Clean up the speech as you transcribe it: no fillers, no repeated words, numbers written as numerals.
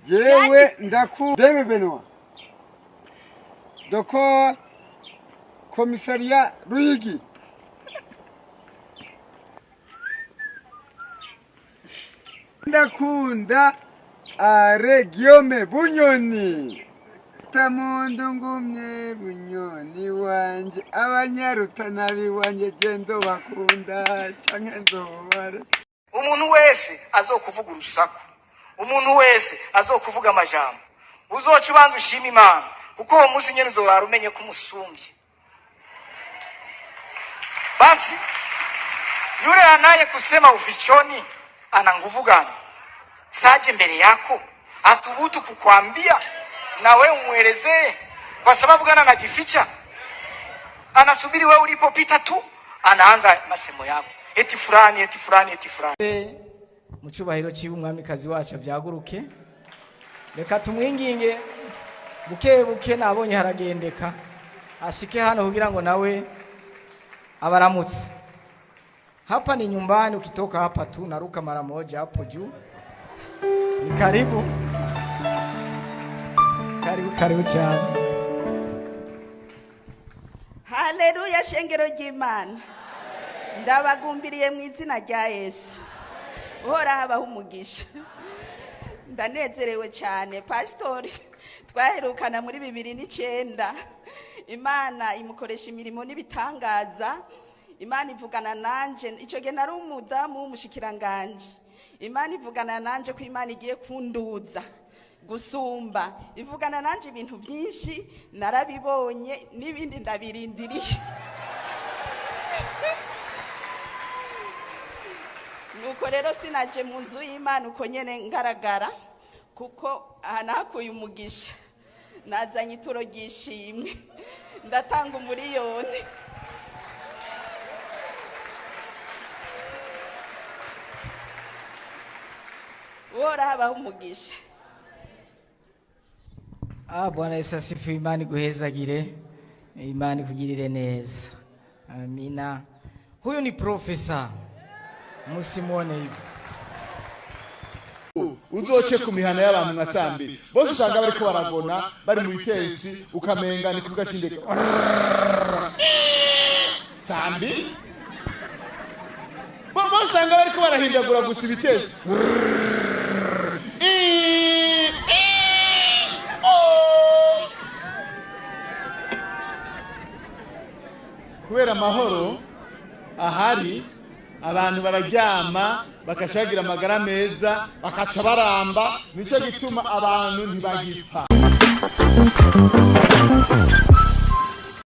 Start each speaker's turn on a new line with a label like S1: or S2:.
S1: Jewe ndaku Debe Benoit doko komisariya Ruyigi. Ndakunda are Guillaume Bunyoni tamundu ngumye Bunyoni wanje abanyarutana biwanje je bakunda canke ndobare.
S2: Umuntu wese azokuvuga urusaku, umuntu wese azokuvuga amajambo, uzoca ubanza ushima Imana, kuko uwo munsi nyene uzorara umenye ko umusumbye. Basi yule anaye kusema ufichoni ana nguvu gani? Saje mbele yako athubutu kukwambia na we umwelezee? Kwa sababu gani anajificha? Anasubiri wewe ulipopita tu, anaanza masemo yako, eti fulani, eti fulani, eti fulani.
S3: Mu cyubahiro ciwe, umwamikazi wacu avyaguruke. Reka tumwinginge buke buke, nabonye haragendeka, ashike hano kugira ngo nawe abaramutse. Hapa ni nyumbani, ukitoka hapa tu naruka mara moja hapo juu. Ni karibu, karibu, karibu cyane.
S4: Haleluya! Shengero ry'Imana, ndabagumbiriye mu izina rya Yesu. Uhoraho abaho umugisha. Ndanezerewe cyane. Pasitori twaherukana muri 2009. Imana imukoresha imirimo n'ibitangaza. Imana ivugana nanje icyo gihe nari umudamu w'umushikiranganje. Imana ivugana nanje ko Imana igiye kunduza gusumba. Ivugana nanje ibintu byinshi, narabibonye n'ibindi ndabirindiriye. Nuko rero sinaje mu nzu y'Imana uko nyene ngaragara, kuko aha nahakuye umugisha. Nazanye ituro ry'ishimwe, ndatanga 1 miliyoni. Uhoraho abaho umugisha.
S3: Ah, Bwana Yesu asifiwe. Imana iguhezagire, Imana ikugirire neza. Amina. Huyu ni profesa, musimuone hivi.
S5: Uzoce ku mihana y'abantu nka 2:00, bose usanga bariko baragona, bari mu bitensi, ukamenga ni kuvuga c'indege 2:00. Bose usanga bariko barahindagura gusa ibitensi. I, i, o. Kubera amahoro ahari, abantu bararyama, bakaca bagira amagara meza, bakaca baramba. Nicyo gituma abantu ntibagipfa.